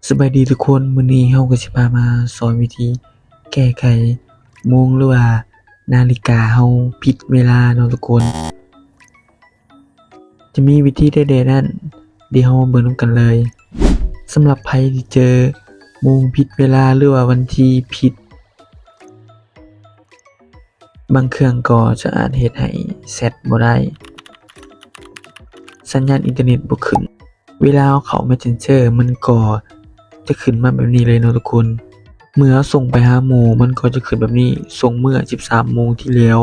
ສະບາຍດີທຸກຄົນ, ມື້ນີ້ເຮົາກໍຊິພາມາສອນວິທີແກ້ໄຂໂມງ ຫຼືວ່ານາລິກາເຮົາຜິດເວລາເນາະທຸກຄົນ. ຈະມີວິທີໃດແດ່ນັ້ນ, ດຽວເຮົາມາເບິ່ງນຳກັນເລີຍ. ສຳລັບໃຜທີ່ເຈີໂມງຜິດເວລາ ຫຼືວ່າວັນທີຜິດ, ບາງເຄື່ອງກໍຈະອາດເຮັດໃຫ້ແຊັດບໍ່ໄດ້, ສັນຍານອິນເຕີເນັດບໍ່ຂຶ້ນ. ເວລາເຮົາເຂົ້າ Messenger ມັນກໍຈະຂຶ້ນມາແບບນີ້ເລີຍເນາະທຸກຄົນ. ເມື່ອເຮົາສົ່ງໄປຫາໝູ່ ມັນກໍຈະຂຶ້ນແບບນີ້, ສົ່ງເມື່ອສິບສາມໂມງທີ່ແລ້ວ,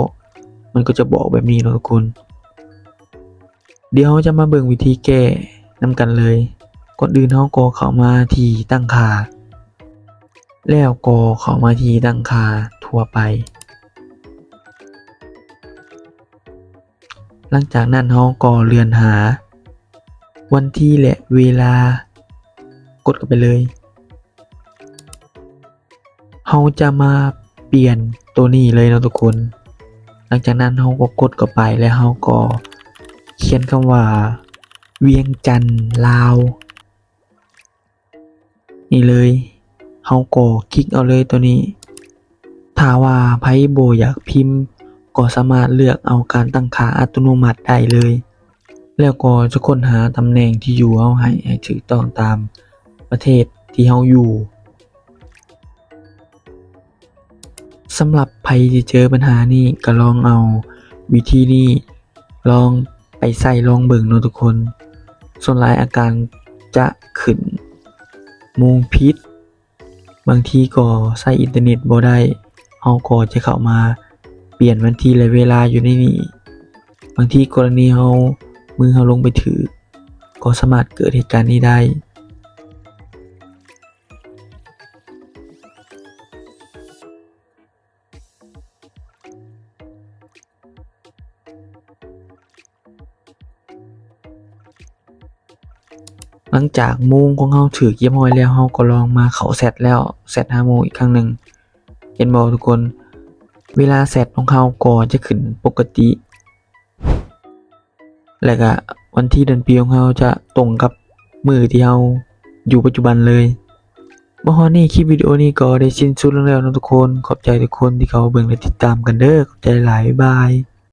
ມັນກໍຈະບອກແບບນີ້ເນາະທຸກຄົນ. ດຽວເຮົາຈະມາເບິ່ງວິທີແກ້ນຳກັນເລີຍ. ກ່ອນອື່ນເຮົາກໍເຂົ້າມາທີ່ຕັ້ງຄ່າ ແລ້ວກໍເຂົ້າມາທີ່ຕັ້ງຄ່າທົ່ວໄປ. ຫຼັງຈາກນັ້ນເຮົາກໍເລື່ອນຫາວັນທີ ແລະ ເວລາ, ກົດເຂົ້າໄປເລີຍ. ເຮົາຈະມາປ່ຽນໂຕນີ້ເລີຍເນາະທຸກຄົນ. ຫຼັງຈາກນັ້ນເຮົາກໍກົດເຂົ້າໄປ ແລະ ເຮົາກໍຂຽນຄຳວ່າ ວຽງຈັນ ລາວ ນີ້ເລີຍ. ເຮົາກໍຄລິກເອົາເລີຍໂຕນີ້. ຖ້າວ່າໃຜບໍ່ຢາກພິມ ກໍສາມາດເລືອກເອົາການຕັ້ງຄ່າອັດຕະໂນມັດໄດ້ເລີຍ. ແລ້ວກໍຈະຄົ້ນຫາຕຳແໜ່ງທີ່ຢູ່ເຮົາໃຫ້ ໃຫ້ຖືກຕ້ອງຕາມປະເທດທີ່ເຮົາຢູ່. ສຳລັບໃຜທີ່ເຈີບັນຫານີ້ ກໍລອງເອົາວິທີນີ້ລອງໄປໃຊ້ລອງເບິ່ງເນາະທຸກຄົນ. ສ່ວນຫຼາຍອາການຈະຂຶ້ນໂມງຜິດ, ບາງທີກໍໃຊ້ອິນເຕີເນັດບໍ່ໄດ້, ເຮົາກໍຈະເຂົ້າມາປ່ຽນວັນທີ ແລະ ເວລາຢູ່ໃນນີ້. ບາງທີກໍລະນີເຮົາ ມືເຮົາລົງໄປຖືກ ກໍສາມາດເກີດເຫດການນີ້ໄດ້. ຫຼັງຈາກໂມງຂອງເຮົາຖືກຮຽບຮ້ອຍແລ້ວ, ເຮົາກໍລອງມາເຂົ້າແຊັດແລ້ວ, ແຊັດຫາໝູ່ອີກຄັ້ງໜຶ່ງ. ເຫັນບໍ່ທຸກຄົນ? ເວລາແຊັດຂອງເຮົາກໍຈະຂຶ້ນປົກກະຕິ. ແລະກະວັນທີເດືອນປີຂອງເຮົາຈະຕົງກັບມື້ທີ່ເຮົາຢູ່ປັດຈຸບັນເລີຍ. ມາຮອດນີ້ ຄລິບວິດີໂອນີ້ກໍໄດ້ສິ້ນສຸດລົງແລ້ວເນາະທຸກຄົນ. ຂອບໃຈທຸກຄົນທີ່ເຂົ້າມາເບິ່ງ ແລະ ຕິດຕາມກັນເດີ. ຂອບໃຈຫຼາຍ, ບາຍບາຍ.